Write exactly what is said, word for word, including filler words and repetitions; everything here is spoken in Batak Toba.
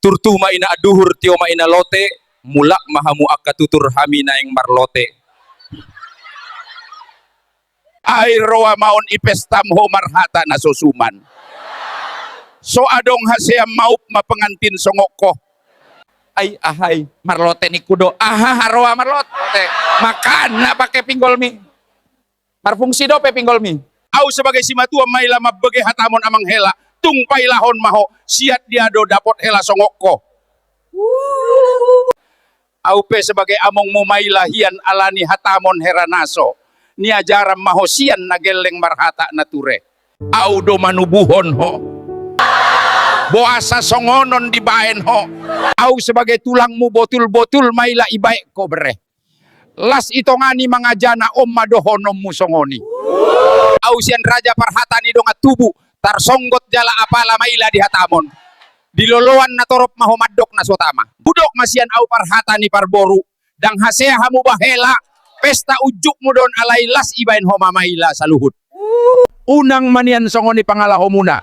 Turtu ma ina anduhur, tio ma ina lote, mulak ma hamu angka tutur, hami naeng marlote. Ai roa ma on i pestam ho marhata na so suman. So adong haseam, maup ma pengantin songon ho. Ai ahai, marlote ningku do. Aha, haroa marlote. Makana pake pinggolmi. Marfungsi dope pinggolmi. Au sebagai simatua maila mambege hatamon amang hela, tung pailahon ma ho, sian dia do dapot hela songon ho. Au pe sebagai amongmu maila hian alani hatamon hera naso, niajaran ma ho sian na gelleng marhata na ture. Au do manubuhon ho. Boasa songon on dibaen ho. Au sebagai tulangmu botul-botul maila ibaen ho bere. Las i tonga ni mangajana on ma dohononmu songon i. Au sian raja parhata ni dongan tubu, tarsonggot jala apala maila di hatamon. Di loloan na torop ma ho mandok na so tama. Hudok ma sian au parhata ni parboru, ndang hasea hamu ba hela, pesta unjukmu do on alai las ibaen ho ma maila saluhut. Unang ma nian songon i pangalahomuna.